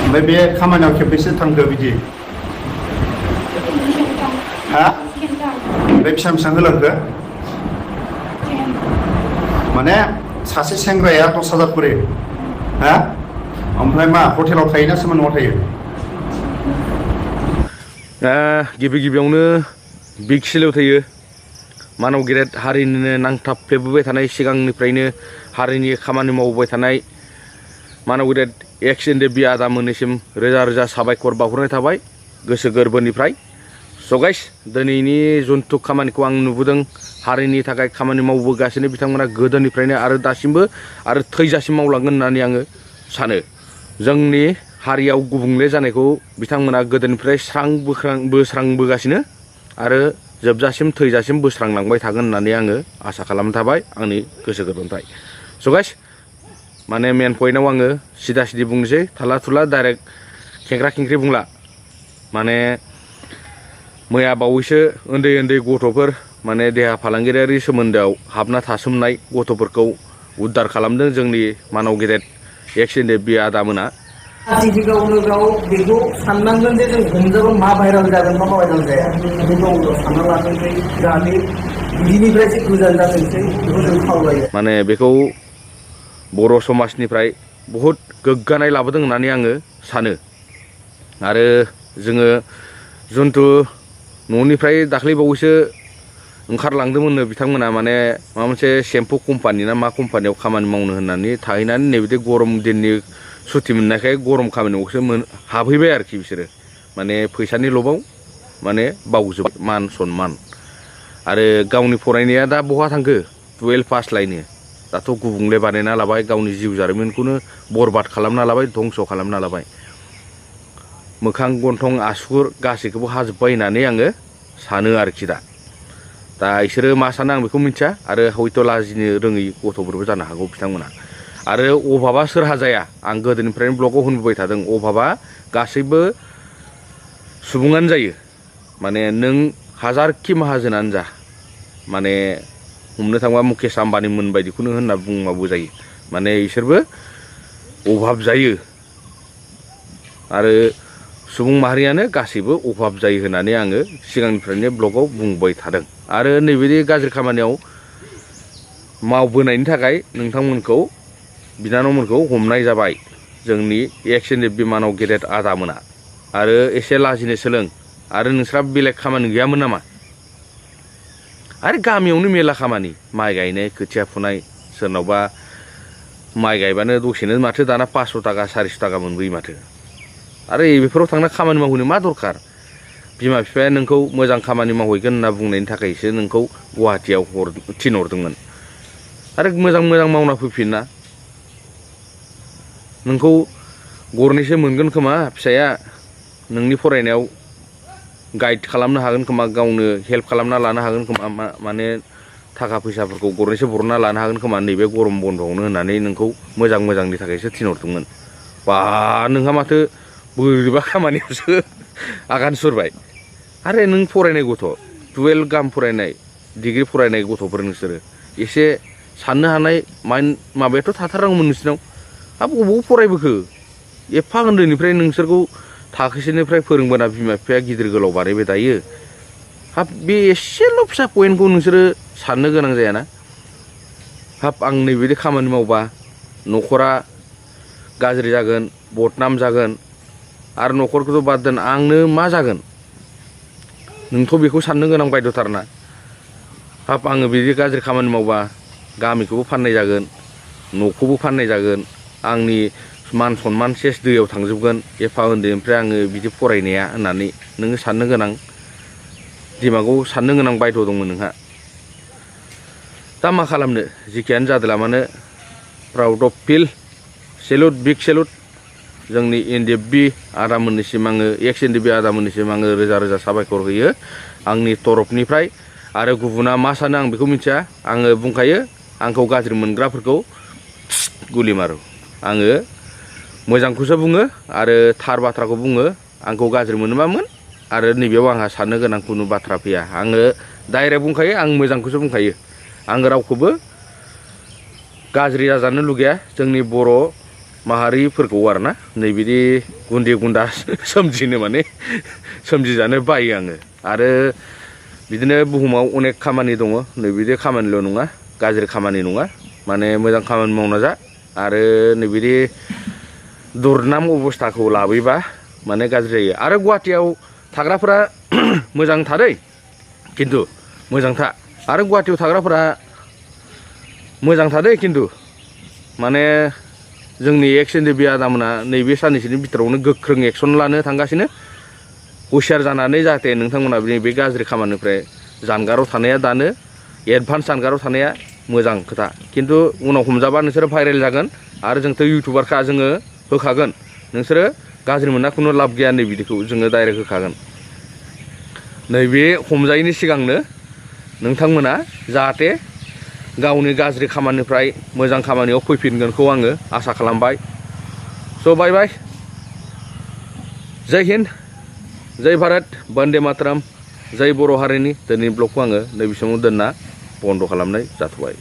ओमफ्राय बे खामानियाव खेबबेसे थांखो बिदि हा ओमफ्राय बेसेबां बेसेबां होलांखो माने सासे सेंग्राया 10,000 खरि हा ओमफ्राय मा हटेलाव थायोना सोरबा न'आव थायो गिबि गिबियावनो बिग सिलाव थायो मानव गेदेर हारिनिनो नांथाबफ्लेबोबाय थानाय सिगांनिफ्रायनो हारिनि खामानि मावबोबाय थानाय मानव गेदेर एक्स एनडेबि आदामोननिसिम रोजा रोजा साबायखर बावहरनाय थाबाय गोसो गोरबोनिफ्राय स' गाइस दिनैनि जन्थु खामानिखौ आं नुबोदों हारिनि थाखाय खामानि मावबोगासिनो बिथांमोना गोदोनिफ्रायनो आरो दासिमबो आरो थैजासिम मावलांगोन होननानै आङो सानो जोंनि हारियाव गुबुंले जानायखौ बिथांमोना गोदोनिफ्राय बोस्रांबोगासिनो आरो जोबजासिम थैजासिम बोस्रांलांबाय थागोन होननानै आङो आसा खालामना थाबाय आंनि गोसो गोरबोनिफ्राय स' गाइस माने मेन पइन्टआव आङो सिदा सिदि बुंनोसै थाला थुला डाइरेक्ट खेंख्रा खेंख्रि बुंला माने मैया बावैसो उन्दै उन्दै गथ'फोर माने देहा फालांगियारि सोमोन्दोआव हाबना थासोमनाय गथ'फोरखौ उद्धार खालामदों जोंनि मानव गेदेर एक्स एनडेबि आदामोना गावनो गाव बेखौ साननांगोन जे जों हमजाबा मा भाइराल जागोन मा भाइराल जाया बेखौ गाव सानना लाथोंसै जाहाथे बिनिफ्रायसो गोजान जाथोंसै बेखौ जों खावलायो माने बेखौ बर' समाजनिफ्राय बहुद गोग्गानाय लाबोदों होननानै आङो सानो आरो जोङो जन्थु न'निफ्राय दाख्लै बावैसो ओंखारलांदोंमोननो बिथांमोना माने माबा मोनसे सेम्पु कम्पानि ना मा कम्पानियाव खामानि मावनो होननानै थाहैनानै नैबिदि गरम दिननि सुटि मोननायखाय गरम खामानियावसो हाबहैबाय आरोखि बिसोरो माने फैसानि लबाव माने बावजोब मान सनमान आरो गावनि फरायनाया दा बहा थांखो 12 पास लायनो दाथ' गुबुंले बानायना लाबाय गावनि जिउ जारिमिनखौनो बरबाद खालामना लाबाय धंस' खालामना लाबाय मोखां गन्थं आसुगुर गासैखौबो हाजोब्बाय होननानै आङो सानो आरोखि दा बिसोरो मा सानो आं बेखौ मिथिया आरो हयथ' लाजिनो रोङै गथ'फोरबो जानो हागौ बिथांमोना आरो अभाबा सोरहा जाया आं गोदोनिफ्रायनो ब्लगाव होनबोबाय थादों अभाबा गासैबो सुबुङानो जायो माने नों हाजारखि माहाजोनानो जा माने हमनो थांबा मुकेश आम्बानि मोन बायदिखौनो होनना बुंबाबो जायो माने बिसोरबो अभाब जायो आरो सुबुं माहारियानो गासैबो अभाब जायो होननानै आङो सिगांनिफ्रायनो ब्लगाव बुंबाय थादों आरो नैबेदि गाज्रि खामानियाव मावबोनायनि थाखाय नोंथांमोनखौ बिनानावमोनखौ हमनाय जाबाय जोंनि एक्स एनडेबि मानव गेदेर आदामोना आरो एसे लाजिनो सोलों आरो नोंस्रा बेलेग खामानि गैयामोन नामा आरो गामियावनो मेला खामानि माइ गायनाय खोथिया फुनाय सोरनावबा माइ गायबानो दसेनो माथो दाना 500 थाखा 400 थाखा मोनबोयो माथो आरो बेफोराव थांना खामानि मावहोनो मा दरखार बिमा बिफाया नोंखौ मोजां खामानि मावहैगोन होनना बुंनायनि थाखायसो नोंखौ गुवाहाटियाव थिनहरदोंमोन आरो मोजां मोजां मावना फैफिनना नोंखौ गरनैसो मोनगोन खोमा फिसाया नोंनि फरायनायाव गाइड खालामनो हागोन खोमा गावनो हेल्प खालामना लानो हागोन खोमा माने थाखा फैसाफोरखौ गरनैसो बरनना लानो हागोन खोमा नैबे गरम बन्द'आवनो होननानै नोंखौ मोजांनि थाखायसो थिनहरदोंमोन बा नोंहा माथो बोरैबा खामानियावसो आगान सुरबाय आरो नों फरायनाय गथ' 12 गाहाम फरायनाय डिग्री फरायनाय गथ'फोर नोंसोरो एसे साननो हानाय माइन्ड माबायाथ' थाथारनांगौमोन नोंसिनाव हाब बबाव फरायबोखो एफा उन्दैनिफ्राय नोंसोरखौ थाखोसेनिफ्राय फोरोंबोना बिमा बिफाया गिदिर गोलाव बानायबाय दायो हाब बे एसेल' फिसा पइन्टखौ नोंसोरो साननो गोनां जायाना हाब आं नैबायदि खामानि मावबा न'खरा गाज्रि जागोन बदनाम जागोन आरो न'खरखौथ' बाद दोन आंनो मा जागोन नोंथ' बेखौ साननो गोनां बायद'थारना हाब आङो बिदि गाज्रि खामानि मावबा गामिखौबो फाननाय जागोन न'खौबो फाननाय जागोन आंनि मान सनमान सेस दैयाव थांजोबगोन एफा उन्दैनिफ्राय आङो बिदि फरायनाया होननानै नोङो साननो गोनां दिमागाव साननो गोनां बायद' दंमोन नोंहा दा मा खालामनो जिखियानो जादोला मानो proud of feel salute big salute जोंनि एनडेबि आदामोननिसिम आङो एक्स एनडेबि आदामोननिसिम आङो रोजा रोजा साबायखर होयो आंनि तरफनिफ्राय आरो गुबुना मा सानो आं बेखौ मिथिया आङो बुंखायो आंखौ गाज्रि मोनग्राफोरखौ गुलि मारो आङो मोजांखौसो बुङो आरो थार बाथ्राखौ बुङो आंखौ गाज्रि मोनोबामोन आरो नैबेयाव आंहा साननो गोनां खुनु बाथ्रा फैया आङो डाइरेक्ट बुंखायो आं मोजांखौसो बुंखायो आं रावखौबो गाज्रि जाजानो लुगैया जोंनि बर' माहारिफोरखौ आरोना नैबिदि गुन्दै गुन्दा सोमजिनो माने सोमजिजानो बायो आङो आरो बिदिनो बुहुमाव अनेक खामानि दङ नैबिदि खामानिल' नङा गाज्रि खामानि नङा माने मोजां खामानि मावना जा आरो नैबिदि दुरनाम अबस्थाखौ लाबोयोबा माने गाज्रि जायो आरो गुवाहाटियाव थाग्राफोरा मोजां थारै खिन्थु मोजां था आरो गुवाहाटियाव थाग्राफोरा मोजां थादै खिन्थु माने जोंनि एक्स एनडिबि आदामोना नैबे साननैसोनि बिथोरावनो गोख्रों एक्सन लानो थांगासिनो हुसियार जानानै जाहाथे नोंथांमोना बे गाज्रि खामानिनिफ्राय जानगाराव थानाया दानो एडभान्स जानगाराव थानाया मोजां खोथा खिन्थु उनाव हमजाबा नोंसोरो भाइरेल जागोन आरो जोंथ' इउटुबारखा जोङो होखागोन नोंसोरो गाज्रि मोनना खुनु लाब गैया नै बिदिखौ जोङो डाइरेक्ट होखागोन नैबे हमजायैनि सिगांनो नोंथांमोना जाहाथे गावनि गाज्रि खामानिनिफ्राय मोजां खामानियाव फैफिनगोनखौ आङो आसा खालामबाय स' बाय बाय जय हिन्द जय भारत बन्दे मातरम जय बर' हारिनि दिनैनि ब्लगखौ आङो नैबे समाव दोनना बन्द' खालामनाय जाथ'बाय